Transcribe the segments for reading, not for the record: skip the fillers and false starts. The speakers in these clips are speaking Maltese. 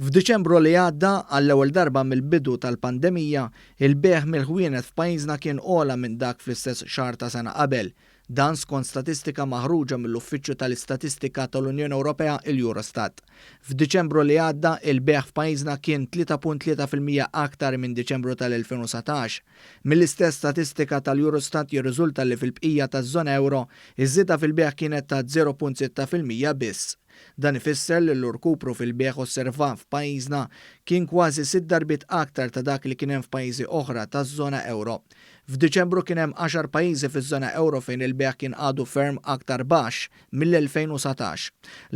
F'Diċembru li għadda, għall-ewwel darba mill-bidu tal-pandemija, il-bejgħ mill-ħwienet f'pajjiżna kien ogħla minn dak fl-istess xahar ta' sena qabel. Dan skont statistika maħruġa mill-Uffiċċju tal-Istatistika tal-Unjoni Ewropea, il-Eurostat. F'Diċembru li għadda, il-bejgħ f'pajjiżna kien 3.3% aktar minn Diċembru tal-2019. Mill-istess statistika tal-Eurostat jirriżulta li fil-bqija taż-żona ewro, iż-żieda fil-bejgħ kienet ta' 0.6% biss. Dan ifisser li l-irkupru fil-bejgħ osservat f'pajjiżna kien kważi sitt darbiet aktar ta' dak li kien hemm f'pajjiżi oħra taż-żona ewro. F'Diċembru kien hemm għaxar pajjiżi fiż-żona ewro fejn il-bejgħ kien għadu ferm aktar baxx mill-2019.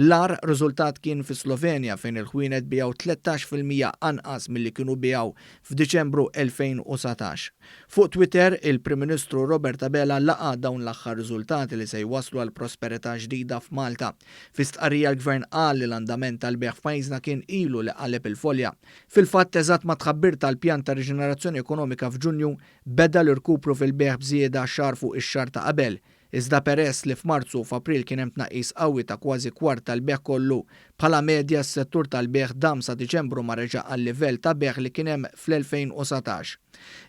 L-agħar riżultat kien fis-Slovenja fejn il-ħwienet biegħu 13% anqas milli kienu biegħu f'Diċembru 2019. Fuq Twitter, il-Prim Ministru Robert Abela laqa' dawn l-aħħar riżultati li se jwasslu għal prosperità ġdida f'Malta. Fi stqarrija l-Gvern qal li l-andament tal-bejgħ f'pajjiżna kien ilu li qaleb il-folja. Fil-fatt, eżatt mat-tħabbir tal-pjan ta' riġenerazzjoni ekonomika f'Ġunju, beda l-irkupru fil-bejgħ b'żieda xahar fuq ix-xahar ta' qabel. Iżda peress li f'Marzu u f'April kien hemm tnaqqis qawwi ta' kważi kwart tal-bejgħ kollu, bħala medja s-settur tal-bejgħ dam sa Diċembru ma reġa' għal-livell ta' bejgħ li kien hemm fl-2019.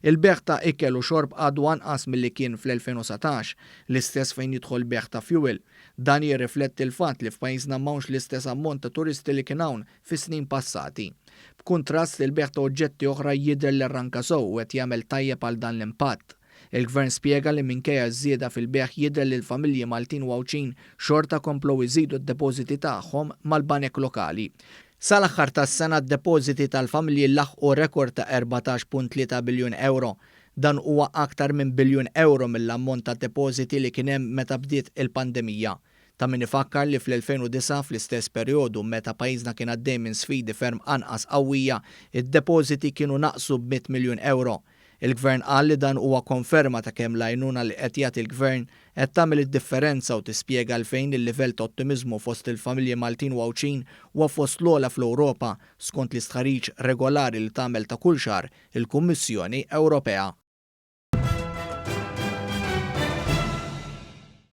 Il-bejgħ ta' ikel u xorb għadu anqas milli kien fl-2019, l-istess fejn jidħol bejgħ ta' fuel. Dan jirrifletti l-fatt li f'pajjiżna m'hawnx l-istess ammont ta' turisti li kien hawn fis-snin passati. B'kuntrast, il-bejgħ ta' oġġetti oħra jidher li rranka sew u qed jagħmel tajjeb għal dan l-impatt. Il-Gvern spjega li minkejja ż-żieda fil-bejgħ jidher li l-familji Maltin u Għawdxin xorta komplew iżidu d-depożiti tagħhom mal-banek lokali. Sal-aħħar tas-sena d-depożiti tal-familji laħqu rekord ta' 14.3 biljun ewro. Dan huwa aktar minn biljun ewro mill-ammont ta' depożiti li kien hemm meta bdiet il-pandemija. Ta' min ifakkar li fl-2009, fl-istess perjodu meta pajjiżna kien għaddej minn sfidi ferm anqas qawwija, id-depożiti kienu naqsu b'mitt miljun ewro. Il-Gvern qal li dan huwa konferma ta' kemm l-għajnuna li qed jagħti l-Gvern qed tagħmel id-differenza u tispjega għalfejn il-livell ta' ottimiżmu fost il-familji Maltin u Għawdxin huwa fost l-ogħla fl-Ewropa skont l-istħarriġ regolari li tagħmel ta' kull xahar il-Kummissjoni Ewropea.